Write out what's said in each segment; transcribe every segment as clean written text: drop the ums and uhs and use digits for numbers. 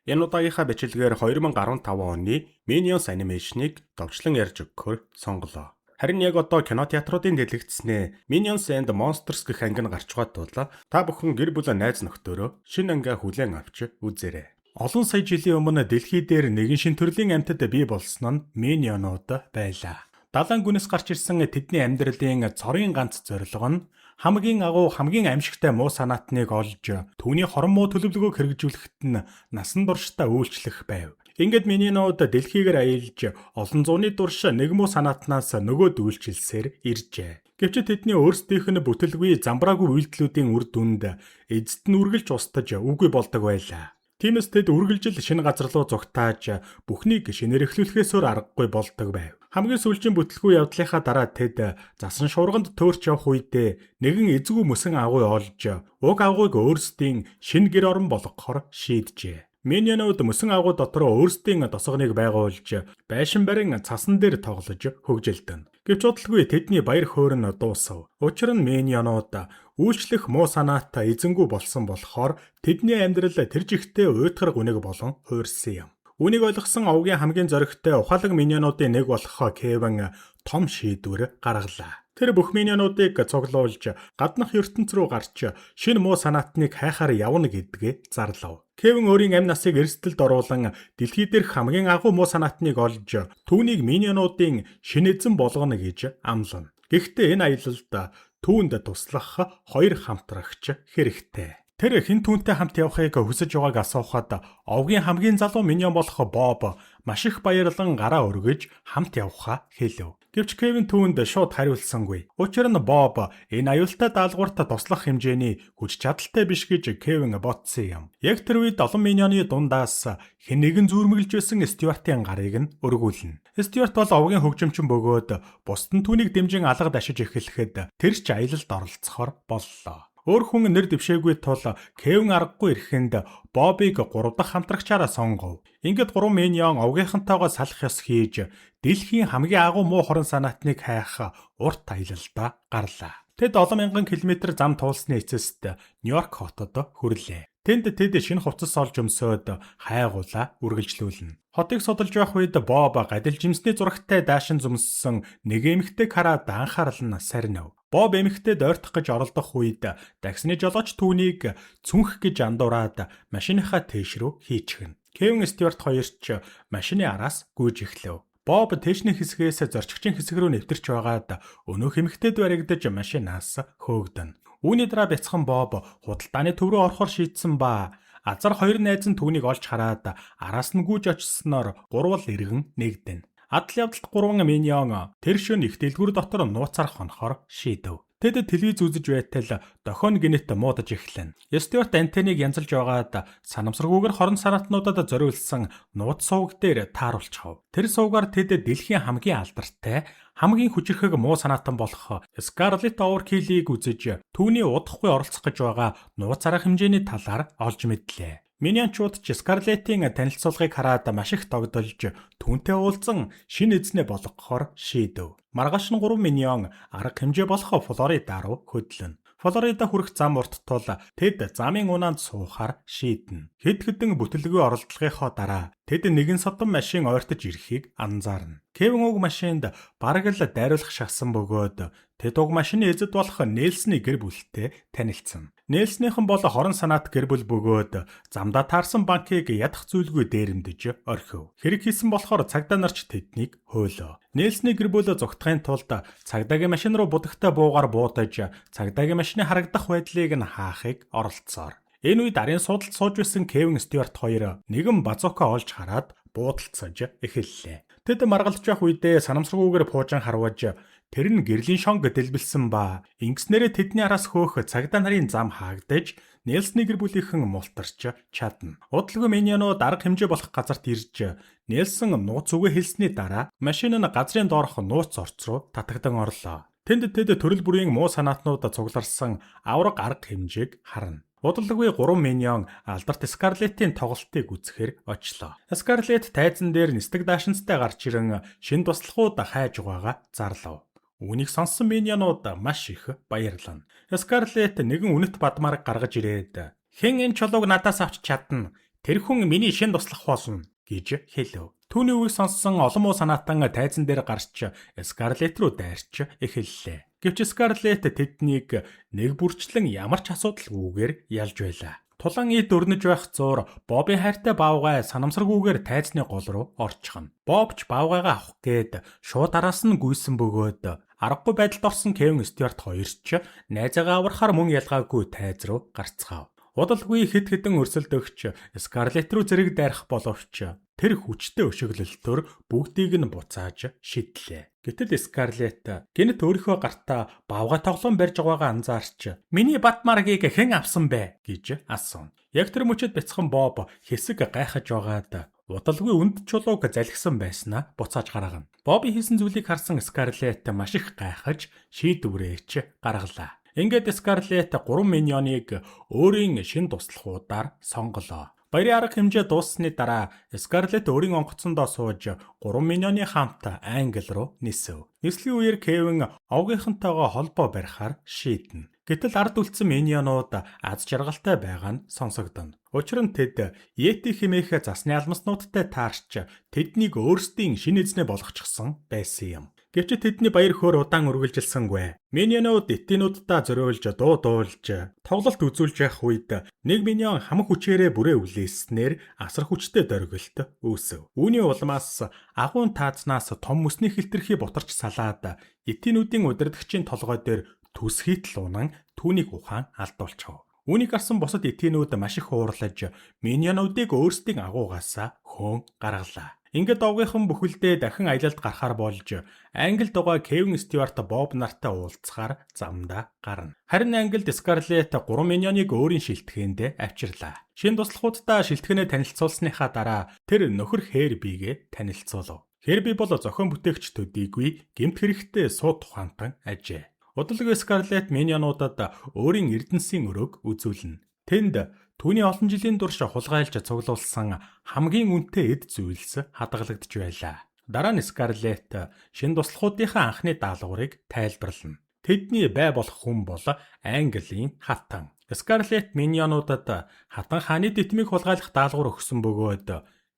Энэ удаагийнхаа бичлэгээр 2015 оны Minions animation-ыг товчлон ярьж өгөхөөр сонголоо. Харин яг одоо кино театруудын дэлгэцнээ Minions and Monsters гэх анги нь гарч байгаа тул та бүхэн гэр бүлээ, найз нөхдөөрөө шинэ ангиа хүлээн авч үзээрэй. Олон сая жилийн өмнө дэлхий дээр нэгэн шинэ төрлийн амьтад бий болсон нь Minion-ууд байлаа. Далайн гүнээс гарч ирсэн тэдний амьдралын цорын ганц зорилго нь хамгийн агуу, хамгийн аймшигтай муу санаатныг олж, түүний хорон муу төлөвлөгөөг хэрэгжүүлэхэд нь насан туршдаа үйлчлэх байв. Ингээд Minion-ууд дэлхийгээр аялж, олон зууны турш нэг муу санаатнаас нөгөөд үйлчилсээр иржээ. Гэвч тэдний өөрсдийнх нь бүтэлгүй, замбраагүй үйлдэлүүдийн үр дүнд эцэст нь үргэлж устаж үгүй болдог байлаа. Тиймээс тэд үргэлжил шинэ газар руу зугтааж, бүхнийг шинээр эхлүүлэхээс өөр аргагүй болдог байв. Хамгийн сүүлчийн бүтэлгүй явдлынхаа дараа тэд засан шуурганд төөрч явах үедээ нэгэн эзгүй мөсөн агуй олж, уг агуйг өөрсдийн шинэ гэр орон болгохоор шийджээ. Minion-ууд мөсөн агуй дотор өөрсдийн тосгоныг байгуулж, байшин барин цасан дээр тоглож хөгжилдөнө. Гэвч удалгүй тэдний баяр хөөр нь дуусав. Учир нь Minion-ууд үйлчлэх муу санаатай эзэнгүй болсон болохоор тэдний амьдрал тэр чигтээ уйтгар гуниг болон хувирсан юм. Үүнийг ойлгосон овгийн хамгийн зоригтой, ухаалаг Minion-уудын нэг болох Кевин том шийдвэр гаргалаа. Тэр бүх Minion-уудыг цуглуулж, гаднах ертөнц рүү гарч шинэ муу санаатныг хайхаар явна гэдгээ зарлав. Кевин өөрийн амь насыг эрсдэлд оруулан дэлхий дээрх хамгийн агуу муу санаатныг олж, түүнийг Minion-уудын шинэ эзэн болгоно гэж амлана. Гэхдээ энэ аялалд түүнд туслах хоёр хамтрагч хэрэгтэй. Тэр хэн түүнтэй хамт явахыг хүсэж байгааг асуухад овгийн хамгийн залуу Minion болох Боб маш их баярлан гараа өргөж хамт явахаа хэлэв. Гэвч Кевин түүнд шууд хариулсангүй. Учир нь Боб энэ аюултай даалгаварт туслах хэмжээний хүч чадалтай биш гэж Кевин бодсон юм. Яг тэр үед олон Minion-ы дундаас хэн нэгэн зүүрмэглэж байсан Стюартын гарыг нь өргүүлнэ. Стюарт бол овгийн хөгжимчин бөгөөд бусад нь түүнийг дэмжин алга дашиж эхлэхэд тэр ч аялалд оролцохоор боллоо. Өөр хүн нэр дэвшээгүй тул Кевин аргагүй эрхэнд Бобыг гурав дахь хамтрагчаараа сонгов. Ингээд гурван Minion овгийнхантайгоо салах ёс хийж, дэлхийн хамгийн агуу муу хорон санаатныг хайх урт аялалдаа гарлаа. Тэд олон мянган километр зам туулсны эцэст Нью-Йорк хотод хүрлээ. Тэнд тэд шинэ хувцас олж өмсөөд хайгуулаа үргэлжлүүлнэ. Хотыг судалж байх үед Боб гадилжимсний зурагтай даашинз өмссөн нэг эмэгтэйг хараад анхаарал нь сарнив. Боб эмэгтэйд ойртох гэж оролдох үед дагсны жолооч түүнийг цүнх гэж андуураад машиныхаа тээш рүү хийчихнэ. Кевин, Стюарт хоёр ч машины араас гүйж эхлэв. Боб тээшний хэсгээс зорчигчийн хэсэг рүү нэвтэрч байгаад өнөөх эмэгтэйд баригдаж машинаас хөөгдөнө. Үүний дараа бяцхан Боб худалдааны төв рүү орохоор шийдсэн ба азар хоёр найз нь түүнийг олж хараад араас нь гүйж очсноор гурвал эргэн нэгдэнэ. Адал явдалд гурван Minion тэр шөнө их дэлгүүр дотор нууцаар хонохоор шийдэв. Тэд телевиз үзэж байтал дохио нь гэнэт муудаж эхлэнэ. Стюарт антеныг янзалж байгаад санамсаргүйгээр хорон санаатнуудад зориулсан нууц суваг дээр тааруулчихав. Тэр сувгаар тэд дэлхийн хамгийн алдартай, хамгийн хүчирхэг муу санаатан болох Scarlet Overkill-ийг үзэж, түүний удахгүй оролцох гэж байгаа нууц арга хэмжээний талаар олж мэдлээ. Minion-чууд ч Scarlet-ийн танилцуулгыг хараад маш их догдолж, түүнтэй уулзан шинэ эзнээ болгохоор шийдэв. Маргааш нь гурван Minion арга хэмжээ болох Флорида руу хөдлөнө. Флорида хүрэх зам урт тул тэд замын унаанд суухаар шийднэ. Хэд хэдэн бүтэлгүй оролдлогынхоо дараа тэд нэгэн содон машин ойртож ирэхийг анзаарна. Кевин уг машинд бараг л дайруулах шахсан бөгөөд тэд уг машины эзэд болох Нельсны гэр бүлтэй танилцсан. Нельснийхэн бол хорон санаат гэр бүл бөгөөд замдаа таарсан банкыг ядах зүйлгүй дээрэмдэж орхив. Хэрэг хийсэн болохоор цагдаа нар ч тэднийг хуйлав. Нельсны гэр бүл зугтахын тулд цагдаагийн машин руу будагтай буугаар буудаж, цагдаагийн машины харагдах байдлыг нь хаахыг оролдсоор. Энэ үед арын суудалд сууж байсан Кевин, Стюарт хоёр нэгэн базука олж хараад буудалцаж эхэллээ. Тэд маргалдаж явах үедээ санамсаргүйгээр пуужин харваж, тэр нь гэрлийн шонг дэлбэлсэн ба ингэснээрээ тэдний араас хөөх цагдаа нарын зам хаагдаж, Нельсны гэр бүлийнхэн мултарч чадна. Удалгүй Minion-ууд арга хэмжээ болох газарт ирж, Нельсон нууц үгээ хэлсний дараа машин нь газрын доорх нууц орц руу татагдан орлоо. Тэнд тэд төрөл бүрийн муу санаатнууд цугларсан аварга арга хэмжээг харна. Удалгүй гурван Minion алдарт Скарлеттийн тоглолтыг үзэхээр очлоо. Скарлетт тайзан дээр нисдэг даашинзтай гарч ирэн шинэ туслахууд хайж байгаагаа зарлав. Үүнийг сонссон Minion-ууд маш их баярлана. Скарлетт нэгэн үнэт бадмаар гаргаж ирээд "Хэн энэ чулууг надаас авч чадна? "Тэр хүн миний шин туслах болно" гэж хэлв. Түүний үгийг сонссон олон муу санаатан тайзан дээр гарч Скарлетт руу дайрч эхэллээ. Гэвч Скарлетт тэднийг нэг бүрчлэн ямар ч асуудалгүйгээр ялж байлаа. Тулаан эд өрнөж байх зуур Бобын хайртай баавгай санамсаргүйгээр тайзны гол руу орчихно. Боб ч баавгайгаа авах гээд шууд араас нь гүйсэн бөгөөд аргагүй байдалд орсон Кевин Стюарт хоёр ч найзаагаа аврахаар мөн ялгаагүй тайз руу гарцгаав. Удалгүй хэд хэдэн өрсөлдөгч Скарлетт руу зэрэг дайрах боловч тэр хүчтэй өшөглөлтөөр бүгдийг нь буцааж шидлээ. Гэтэл Скарлетт гэнэт өөрийнхөө гартаа баавгай тоглоом барьж байгаагаа анзаарч "Миний Батмаргийг хэн авсан бэ?" гэж асууна. Яг тэр мөчид бяцхан Боб хэсэг гайхаж байгаад удалгүй үнд чулууг залгисан байснаа буцааж гаргана. Бобын хийсэн зүйлийг харсан Скарлетт маш их гайхаж шийдвэрээ ч гаргалаа. Ингээд Скарлетт 3 миньоныг өөрийн шин туслахуудаар сонголоо. Баярын арга хэмжээ дууссаны дараа Скарлетт өөрийн онгоцондоо сууж 3 миньоны хамт Англи руу нисэв. Нислэгийн үеэр Кевин овгийнхантайгоо холбоо барихаар шийднэ. Гэтэл ард үлдсэн миньонууд аз жаргалтай байгаа нь сонсогдоно. Учир нь тэд Йети хэмээх засны алмаснуудтай таарч тэднийг өөрсдийн шинэ эзнээ болгочихсон байсан юм. Гэвч тэдний баяр хөөр удаан үргэлжилсэнгүй. Миньонууд этинууддаа зориулж дуу дуулж, тоглолт үзүүлж явах үед нэг миньон хамаг хүчээрээ бүрээ үлээснээр асар хүчтэй дөргөлт үүсэв. Үүний улмаас агуйн таазнаас том мөсний хилтерхий бутарч салаад этинүүдийн удирдагчийн толгой дээр төсхийтэл унан түүнийг ухаан алдуулчихав. Үүнийг харсан бусад этинүүд маш их уурлаж миньонуудыг өөрсдийн агуугаасаа хөөн гаргалаа. Ингээд овгийнхан бүхэлдээ дахин аялалд гарахаар болж Англид байгаа Кевин Стюарт Боб нартай уулзахаар замдаа гарна. Харин Англид Скарлетт 3 миньоныг өөрийн шилтгэхэндээ авчирлаа. Шин туслахууддаа шилтгэнээ танилцуулсныхаа дараа тэр нөхөр Хербигээ танилцуулав. Херби бол зохион бүтээгч төдийгүй гэмт хэрэгтээ сууд тухаантан ажээ. Удалгүй Скарлетт миньонуудад өөрийн эрдэнсийн өрөөг үзүүлнэ. Тэнд түүний олон жилийн турш хулгайлж цуглуулсан хамгийн үнэтэй эд зүйлс хадгалагдж байлаа. Дараа нь Скарлетт шин туслахуудынхаа анхны даалгаврыг тайлбарлана. Тэдний бай болох хүн бол Английн хатан. Скарлетт миньонуудад хатан хааны тэтмийг хулгайлах даалгавар өгсөн бөгөөд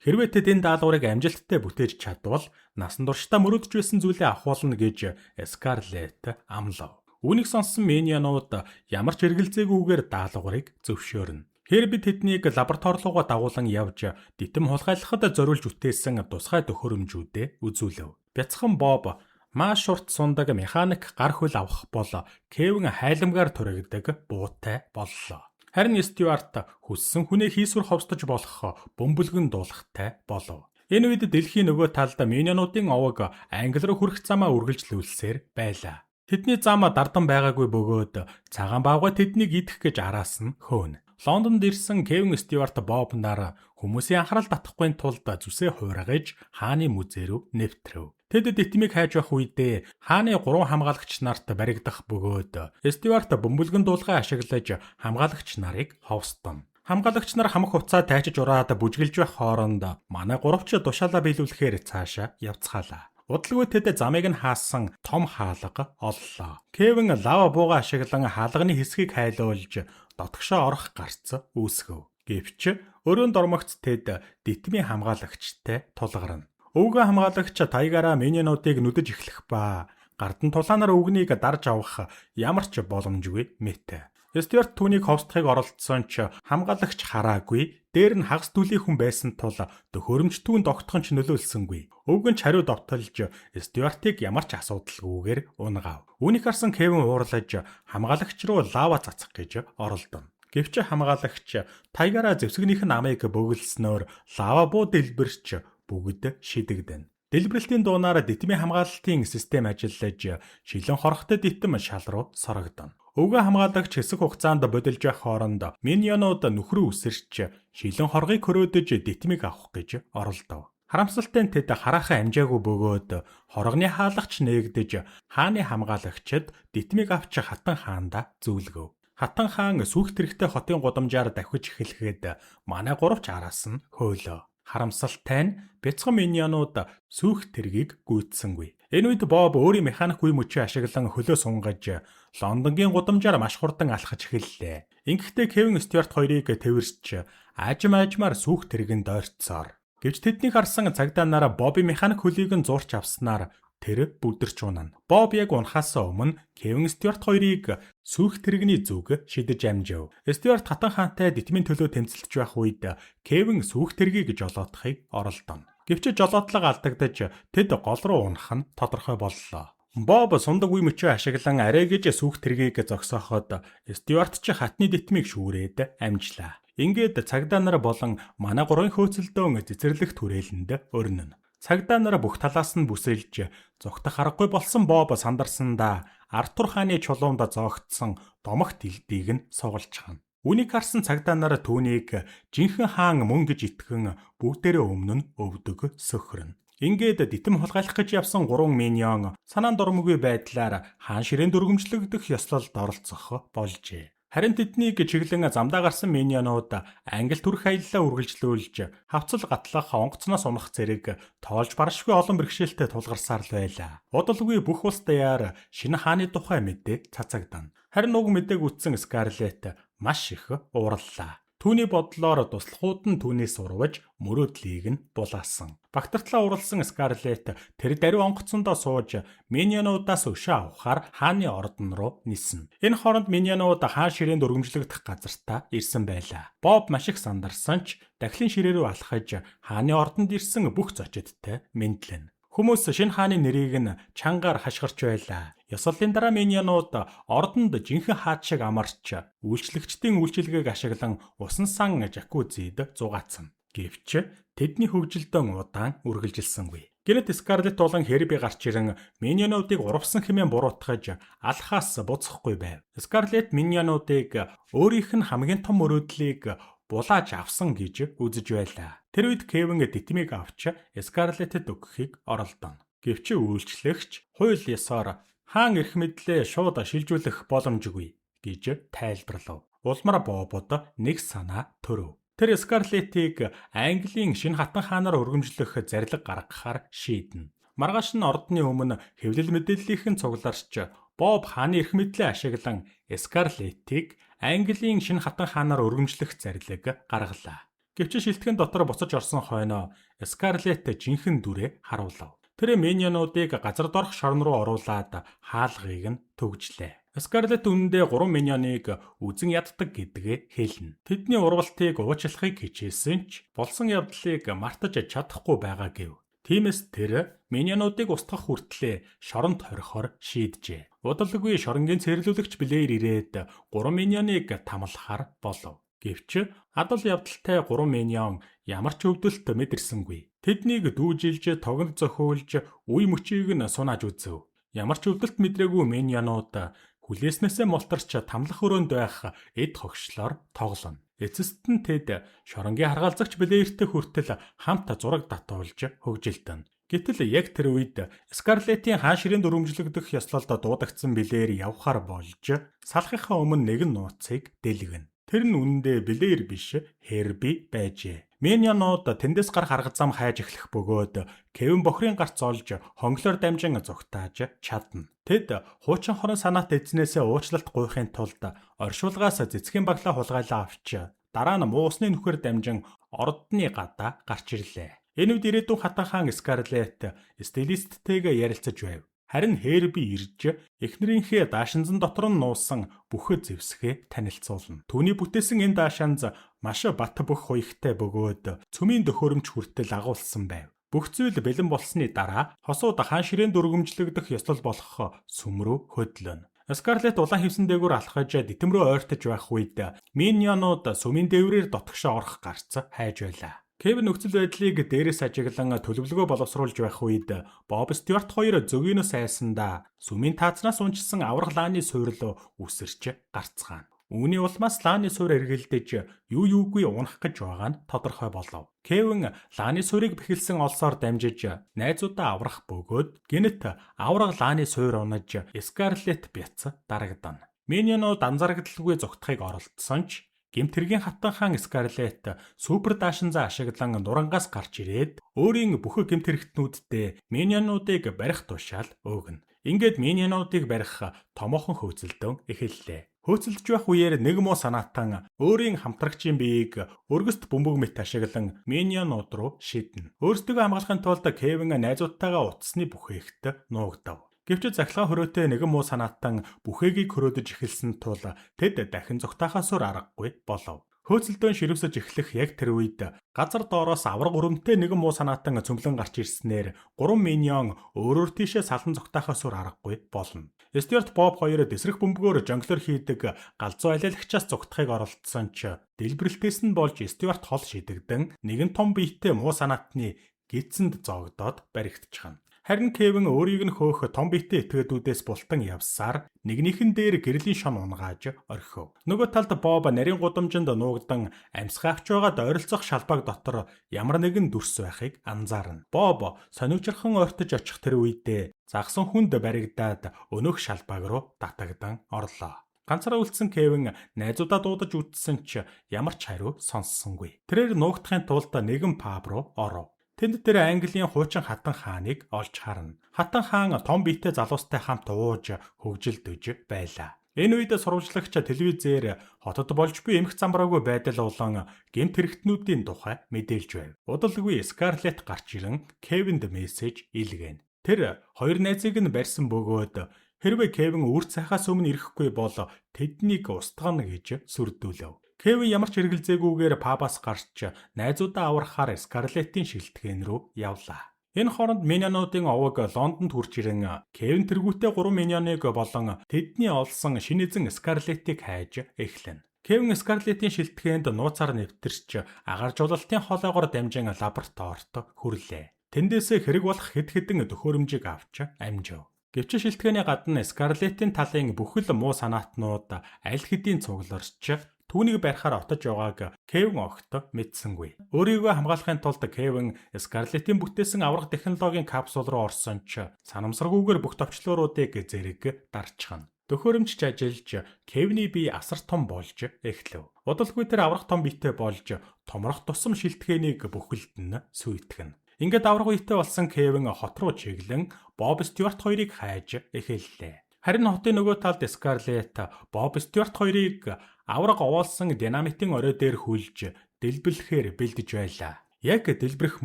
хэрвээ тэд энэ даалгаврыг амжилттай бүтээж чадвал насан туршдаа мөрөөдөж байсан зүйлээ авах болно гэж Скарлетт амлав. Үүнийг сонссон миньонууд ямар ч эргэлзээгүйгээр даалгаврыг зөвшөөрнө. Херби тэднийг лаборатори руугаа дагуулан явж дитэм хулгайлахад зориулж бүтээсэн тусгай төхөөрөмжүүдээ үзүүлэв. Бяцхан Боб маш урт сундаг механик гар хөл авах бол Кевин хайлмгаар түрэгдэг буутай боллоо. Харин Стюарт хүссэн хүнээ хийсвэр ховсдож болох бөмбөлгөн дуулахтай болов. Энэ үед дэлхийн нөгөө талд миньонуудын овог Англи руу хүрэх замаа үргэлжлүүлсээр байлаа. Тэдний зам дардан байгаагүй бөгөөд цагаан баавгай тэднийг идэх гэж араас нь хөөнө. Лондонд ирсэн Кевин Стюарт Боб нар хүмүүсийн анхаарал татахгүй тулд зүсээ хуургаж хааны музей рүү нэвтрэв. Тэд дитмийг хайж явах үедээ хааны гурван хамгаалагч нарт баригдах бөгөөд Стюарт бөмбөлгөн дуулгаа ашиглаж хамгаалагч нарыг ховсдоно. Хамгаалагч нар хамаг хувцаа тайчиж ураад бүжгэлж байх хооронд манай гуравч тушаалаа биелүүлэхээр цаашаа явцгаалаа. Удалгүй тэд замыг нь хаасан том хаалга оллоо. Кевин лава бууга ашиглан хаалганы хэсгийг хайлуулж дотгошоо орох гарц үүсгэв. Гэвч өрөөнд ормогц тэд дитмийн хамгаалагчтай тулгарна. Өвгөн хамгаалагч тайгаараа миньонуудыг нүдэж эхлэх ба гардан тулаанаар өвгнийг дарж авах ямар ч боломжгүй мэт. Стюарт түүнийг ховсдохыг оролдсон ч хамгаалагч хараагүй, дээр нь хагас дүлийн хүн байсан тул төхөөрөмж түүнд огтхон ч нөлөөлсөнгүй. Өвгөн ч хариу довтолж Стюартыг ямар ч асуудалгүйгээр унгаав. Үүнийг харсан Кевин уурлаж хамгаалагч руу лава цацах гэж оролдоно. Гэвч хамгаалагч тайгаараа зэвсгнийх нь амыг бөглөснөөр лава буу дэлбэрч бүгд шидэгдэнэ. Дэлбэрэлтийн дуунаар дитмийн хамгаалалтын систем ажиллаж шилэн хорхтой дитм шал руу сорогдоно. Өвгөн хамгаалагч хэсэг хугацаанд бодилж явах хооронд миньонууд нүхрүү үсэрч шилэн хоргыг хөрөөдөж дитмийг авах гэж оролдов. Харамсалтай нь тэд хараахан амжаагүй бөгөөд хоргоны хаалгач нээгдэж хааны хамгаалагчид дитмийг авч хатан хаандаа зөвлөгөв. Хатан хаан сүйх тэрэгтэй хотын гудамжаар давхиж эхлэхэд манай гуравч араас нь хөөлөө. Харамсалтай нь бяцхан миньонууд сүйх тэргийг гүйцсэнгүй. Энэ үед Боб өөрийн механик үе мөчөө ашиглан хөлөө сунгаж Лондонгийн гудамжаар маш хурдан алхаж эхэллээ. Ингэхдээ Кевин Стюарт хоёрыг тэвэрч аажим аажмаар сүүх тэргэнд ойртсоор. Гэвч тэднийг харсан цагдаа нар Бобби механик хөлийг нь зуурч авснаар тэр бүдэрч унана. Боб яг унахаас өмнө Кевин Стюарт хоёрыг сүүх тэрэгний зүг шидэж амжив. Стюарт хатан хаантай дитмийн төлөө тэмцэлдэж байх үед Кевин сүүх тэргийг жолоодохыг оролдоно. Гэвч жолоодлого алдагдаж тэд гол руу унах нь тодорхой боллоо. Боб сундаг үе мөчөө ашиглан арай гэж сүүх тэргийг зогсооход Стюарт ч хатны дитмийг шүүрээд амжлаа. Ингээд цагдаа нар болон манай гурвын хөөцөлдөөн цэцэрлэгт хүрээлэнд өрнөнө. Цагдаа нар бүх талаас нь бүсэлж зугтах аргагүй болсон Боб сандарсандаа Артур хааны чулуунд зоогдсон домогт илдийг нь сугалчихна. Үүнийг харсан цагдаа нар түүнийг жинхэнэ хаан мөн гэж итгэн бүгдээрээ өмнө нь өвдөг сөхрөнө. Ингээд дитэм хулгайлах гэж явсан гурван миньон санаан дурмгүй байдлаар хаан ширээнд өргөмжлөгдөх ёслолд оролцох болжээ. Харин тэднийг чиглэн замдаа гарсан миньонууд англи төрх аяллаа үргэлжлүүлж хавцал гатлах онгоцноос унах зэрэг тоолж баршгүй олон бэрхшээлтэй тулгарсаар л байлаа. Удалгүй бүх улс даяар шинэ хааны тухай мэдээ цацагдана. Харин уг мэдээг үтсэн Скарлетт маш их уурлаа. Түүний бодлоор туслахууд нь түүнээс урвж мөрөөдлийг нь булаасан. Багтартлаа уралсан Скарлетт тэр даруй онгоцондоо сууж миньонуудаас өшөө авахаар хааны ордон руу ниснэ. Энэ хооронд миньонууд хаан ширээнд өргөмжлөгдөх газартаа ирсэн байлаа. Боб маш их сандарсан ч дахлын ширээ рүү алхаж хааны ордонд ирсэн бүх зочидтой мэндлэнэ. Хүмүүс шинэ хааны нэрийг нь чангаар хашгирч байлаа. Ёслолын дараа миньонууд ордонд жинхэнэ хаад шиг амарч үйлчлэгчдийн үйлчилгээг ашиглан усан сан жакузид зугаацсан. Гэвч тэдний хөгжилдөн удаан үргэлжилсэнгүй. Гэнэт Скарлетт болон Херби гарч ирэн миньонуудыг урвсан хэмээн буруутгаж алхаас буцахгүй байв. Скарлетт миньонуудыг өөрийнх нь хамгийн том мөрөөдлийг булааж авсан гэж үзэж байлаа. Тэр үед Кевин дитмийг авч Скарлеттэд өгөхийг оролдоно. Гэвч үйлчлэгч хууль ёсоор хаан эрх мэдлээ шууд шилжүүлэх боломжгүй гэж тайлбарлав. Улмаар Бобод нэг санаа төрөв. Тэр Скарлеттийг Английн шинэ хатан хаанаар өргөмжлөх зарлиг гаргахаар шийднэ. Маргааш нь ордны өмнө хэвлэл мэдээллийнхэн цугларч Боб хааны эрх мэдлээ ашиглан Скарлеттийг Английн шинэ хатан хаанаар өргөмжлөх зарлиг гаргалаа. Гэвч шилтгэн дотор буцаж орсон хойноо Скарлетт жинхэнэ дүрээ харуулав. Тэр миньонуудыг газар доорх шорон руу оруулаад хаалгыг нь түгжлээ. Скарлетт үнэндээ 3 миньоныг үзен яддаг гэдгээ хэлнэ. Тэдний урвалтыг уучлахыг хичээсэн ч болсон явдлыг мартаж чадахгүй байгаа гэв. Тиймээс тэр миньонуудыг устгах хүртлээ шоронд хорихоор шийджээ. Удалгүй шоронгийн цэрлүүлэгч Блэйр ирээд 3 миньоныг тамлахаар болов. Гэвч адал явдалтай 3 миньон ямар ч өвдөлт мэдэрсэнгүй. Тэднийг дүүжилж, тогонд зохиулж, үе мөчийг нь сунааж үзэв. Ямар ч өвдөлт мэдрээгүй миньонууд хүлээснээсээ мултарч тамлах өрөөнд байх эд хогшлоор тоглоно. Эцэст нь тэд шоронгийн харгалзагч Блэйртэй хүртэл хамт зураг татуулж хөгжилдөнө. Гэтэл яг тэр үед Скарлеттийн хаан ширээнд өрөмжлөгдөх ёслолд дуудагдсан Блэйр явхаар болж салахынхаа өмнө нэгэн нууцыг дэлгэнэ. Тэр нь үнэндээ Блэйр биш Херби байжээ. Миньонууд тэндээс гарах арга зам хайж эхлэх бөгөөд Кевин бохрын гарц олж хонглоор дамжин зугтааж чадна. Тэд хуучин хорон санаат эзнээсээ уучлалт гуйхын тулд оршуулгаас цэцгийн баглаа хулгайлаа авч дараа нь муу усны нүхээр дамжин ордны гадаа гарч ирлээ. Энэ үед ирээдүйн хатан хаан Скарлетт стилисттэйгээ ярилцаж байв. Харин Херби ирж эхнэрийнхээ даашинзан дотор нь нуусан бүхэл зэвсгээ танилцуулна. Түүний бүтээсэн энэ даашинз маш бат бөх хуягтай бөгөөд цөмийн төхөөрөмж хүртэл агуулсан байв. Бүх зүйл бэлэн болсны дараа хосууд хаан ширээнд өргөмжлөгдөх ёслол болох сүм рүү хөдлөнө. Скарлетт улаан хивсэн дээгүүр алхаж дитэм рүү ойртож байх үед миньонууд сүмийн дээврээр дотгошоо орох гарц хайж байлаа. Кевин нөхцөл байдлыг дээрээс ажиглан төлөвлөгөө боловсруулж байх үед Боб Стюарт хоёр зөгийнөөс айсандаа сүмийн таацнаас унжсан аварга лааны суурь үсэрч гарцгаана. Үүний улмаас лааны суурь эргэлдэж юу юугүй унах гэж байгаа нь тодорхой болов. Кевин лааны суурийг бэхэлсэн олсоор дамжиж найзуудаа аврах бөгөөд гэнэт аварга лааны суурь унаж Скарлетт бяц дарагдана. Миньонууд анзаарагдaltaгүй зугтахыг оролдсон ч гэмт хэргийн хатан хаан Скарлетт супер даашинзаа ашиглан нурангаас гарч ирээд өөрийн бүхэл гэмт хэрэгтнүүдтэй миньонуудыг барих тушаал өгнө. Ингээд миньонуудыг барих томоохон хөөцөлдөн эхэллээ. Хөөцөлдөж байх үеэр нэг муу санаатан өөрийн хамтрагчийн биеийг өргөст бөмбөг мэт ашиглан Миньонууд руу шиднэ. Өөрсдийгөө хамгаалахын тулд Кевин найзуудтайгаа утасны бүхээхт нуугдав. Гэвч захилгаан хөрөөтэй нэгэн муу санаатан бүхээгийг хөрөөдөж эхэлсэн тул тэд дахин зугтаахаас өөр аргагүй болов. Хөөцөлдөөн ширвсэж эхлэх яг тэр үед газар доороос аварга өрөмтэй нэгэн муу санаатан цөмлөн гарч ирснээр 3 миньон өөрөөр тийшээ салан зугтаахаас өөр аргагүй болно. Стюарт Боб хоёр дэсрэх бөмбөгөөр жонглор хийдэг галзуу алиалагчаас зугтахыг оролдсон ч дэлбэрэлтээс нь болж Стюарт хол шидэгдэн нэгэн том биетэй муу санаатны гидсэнд зоогдоод баригдчихна. Харин Кевин өөрийг нь хөөх том биетэй этгээдүүдээс бултан явсаар нэгнийхэн дээр гэрлийн шон унгааж орхив. Нөгөө талд Боб нарийн гудамжинд нуугдан амьсгаа авч байгаад ойролцоох шалбааг дотор ямар нэгэн дүрс байхыг анзаарна. Боб сониучирхан ойртож очих тэр үедээ загсан хүнд баригдаад өнөөх шалбааг руу татагдан орлоо. Ганцаараа үлдсэн Кевин найзуудаа дуудаж үтсэн ч ямар ч хариу сонссонгүй. Тэрээр нуугдахын тулд нэгэн паб руу оров. Тэнд тэр Английн хуучин хатан хааныг олж харна. Хатан хаан том биетэй залуустай хамт ууж хөгжилдөж байлаа. Энэ үед сурвалжлагч телевизээр хотод болж буй эмх замбраагүй байдал болон гэмт хэрэгтнүүдийн тухай мэдээлж байв. Удалгүй Скарлетт гарч ирэн Кевинд мессеж илгээнэ. Тэр хоёр найзыг нь барьсан бөгөөд хэрвээ Кевин үр цайхаас өмнө ирэхгүй бол тэднийг устгана гэж сүрдүүлв. Кевин ямар ч эргэлзээгүйгээр пабаас гарч найзуудаа аврахаар Скарлеттийн шилтгэн рүү явлаа. Энэ хооронд Миньонуудын овог Лондонд хүрч ирэн Кевин тэргүүтээ 3 Миньоныг болон тэдний олсон шинэ эзэн Скарлеттийг хайж эхлэнэ. Кевин Скарлеттийн шилтгэнд нууцаар нэвтэрч агаар жуулалтын хоолойгоор дамжин лабораторид хүрлээ. Тэндээсээ хэрэг болох хэд хэдэн төхөөрөмжийг авч амжив. Гэвч шилтгэний гадна Скарлеттийн талын бүхэл муу санаатнууд аль хэдийн цугларч түүнийг барихаар отож байгааг Кевин огт мэдсэнгүй. Өөрийгөө хамгаалахын тулд Кевин Скарлеттийн бүтээсэн аварга технологийн капсул руу орсон ч санамсаргүйгээр бүх товчлууруудыг зэрэг дарчихна. Төхөөрөмжч ажиллаж Кевиний бие асар том болж эхлэв. Удалгүй тэр аварга том биетэй болж томрох тусам шилтгэнийг бүхэлд нь сүйтгэнэ. Ингээд аварга биетэй болсон Кевин хот руу чиглэн Боб Стюарт хоёрыг хайж эхэллээ. Харин хотын нөгөө талд Скарлетт Боб Стюарт хоёрыг аварга овоолсон динамитын орой дээр хүлж дэлбэлэхээр бэлдэж байлаа. Яг дэлбэрэх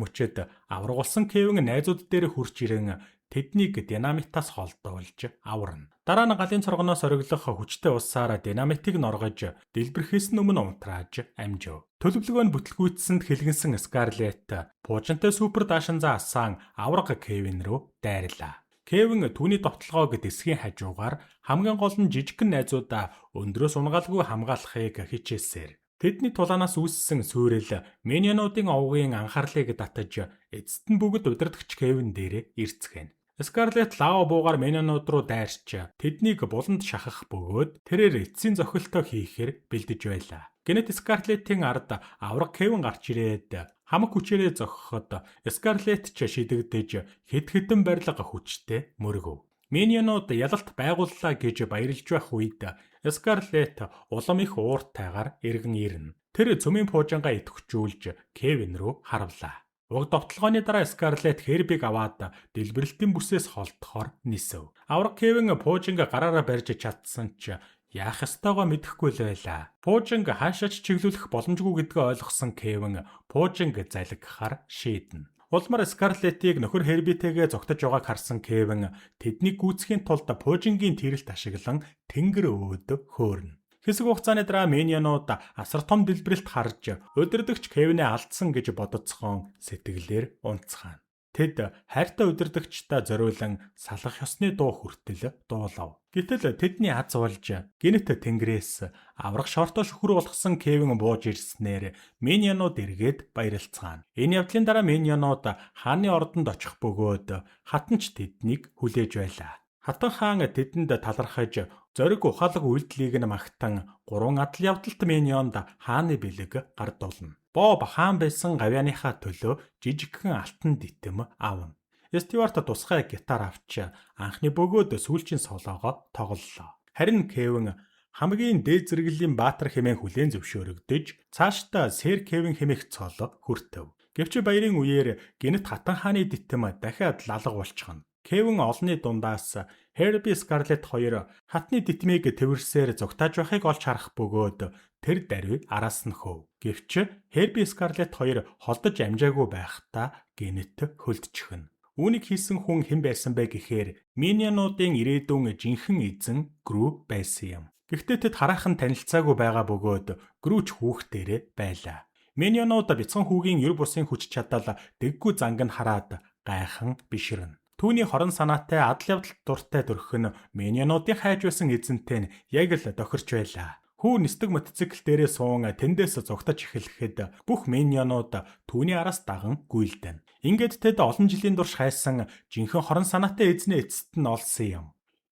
мөчөд аварга болсон Кевин найзууд дээр хурж ирэн тэднийг динамитаас холдуулж аварна. Дараа нь галын цоргоноос ориглох хүчтэй усаар динамитыг норгож дэлбэрэхээс нь өмнө унтрааж амжив. Төлөвлөгөө нь бүтлгүүцсэнд хэлгэнсэн Скарлетт пуужинтай супер даашинзаа асаан аварга Кевин рүү дайрлаа. Кевин түүний довтлогоог дэсгийн хажуугаар хамгийн гол нь жижигхэн найзуудаа өндрөөс унгаалгүй хамгаалахыг хичээсээр. Тэдний тулаанаас үүссэн суурил Миньонуудын овгийн анхаарлыг татаж эцэст нь бүгд удирдагч Кевин дээрээ ирцгээнэ. Скарлетт лава буугаар Миньонууд руу дайрч тэднийг буланд шахах бөгөөд тэрээр эцсийн зохилтоо хийхээр бэлдэж байлаа. Гэнэт Скарлеттийн ард аварга Кевин гарч ирээд хамаг хүчээрээ зохиход Скарлетт ч шидэгдэж хэд хэдэн барилга хүчтэй мөргөв. Миньонууд ялалт байгууллаа гэж баярлж байх үед Скарлетт улам их ууртайгаар эргэн ирнэ. Тэр цөмийн пуужингаа идэвхжүүлж Кевин рүү харавлаа. Уг довтлогооны дараа Скарлетт Хербиг аваад дэлбэрэлтийн бүсээс холдохоор нисэв. Аварга Кевин пуужинг гараараа барьж чадсан ч яах ёстойгоо мэдэхгүй л байлаа. Пуужинг хаашаа ч чиглүүлэх боломжгүй гэдгээ ойлгосон Кевин пуужинг залгихаар шийднэ. Улмаар Скарлеттийг нөхөр Хербитэйгээ зугтаж байгааг харсан Кевин тэднийг гүйцэхийн тулд пуужингийн тэрэлт ашиглан тэнгэр өөд хөөрнө. Хэсэг хугацааны дараа Миньонууд асар том дэлбэрэлт харж удирдагч Кевинээ алдсан гэж бодоцгоон сэтгэлээр унцгаана. Тэд хайртай удирдагчдаа зориулан салах ёсны дуу хүртэл дуулав. Гэтэл тэдний аз болж гэнэт тэнгэрээс аварга шорто шүхэр болгосон Кевин бууж ирснээр Миньонууд эргээд баярлцгаана. Энэ явдлын дараа Миньонууд хааны ордонд очих бөгөөд хатан ч тэднийг хүлээж байлаа. Хатан хаан тэдэнд талархаж зориг ухаалаг үйлдэлийг нь магтан 3 адал явдалт Миньонд хааны бэлэг гардуулна. Боб хаан байсан гавьяаныхаа төлөө жижигхэн алтан дитэм авна. Стюарт тусгай гитар авч анхны бөгөөд сүүлчийн солоогоо тоглолоо. Харин Кевин хамгийн дээд зэрэглэлийн баатар хэмээн хүлээн зөвшөөрөгдөж цаашдаа Сэр Кевин хэмээх цол хүртэв. Гэвч баярын үеэр гэнэт хатан хааны дитэм дахиад лалга болчихно. Кевин олонны дундаас Herbie, Scarlett хоёр хатны дитмийг тэвэрсээр зугтааж байхыг олж харах бөгөөд тэр даруй араас нь хөөв. Гэвч Herbie, Scarlett хоёр холдож амжаагүй байхдаа гэнэт хөлдчихнө. Үүнийг хийсэн хүн хэн байсан бэ гэхээр Minion-уудын ирээдүйн жинхэнэ эзэн Gru байсан юм. Гэхдээ тэд хараахан танилцаагүй байгаа бөгөөд Gru ч хүүхдээрээ байлаа. Minion-ууд бяцхан хүүгийн ер бусын хүч чадал, дэггүй занг нь хараад гайхан биширнэ. Түүний хорон санаатай, адал явдалд дуртай төрх нь Minion-уудын хайж байсан эзэнтэй нь яг л тохирч байлаа. Хүү нисдэг мотоцикл дээрээ суун тэндээс зугтаж эхлэхэд бүх Minion-ууд түүний араас даган гүйлдэнэ. Ингээд тэд олон жилийн турш хайсан жинхэнэ хорон санаатай эзнээ эцэст нь олсон юм.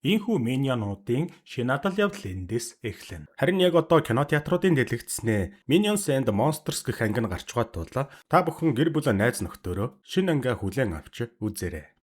Ийнхүү Minion-уудын шинэ адал явдал эндээс эхэлнэ. Харин яг одоо кино театруудын дэлгэцнээ Minions and Monsters гэх анги нь гарч байгаа тул та бүхэн гэр бүлээ, найз нөхдөөрөө шинэ ангиа хүлээн авч үзээрэй.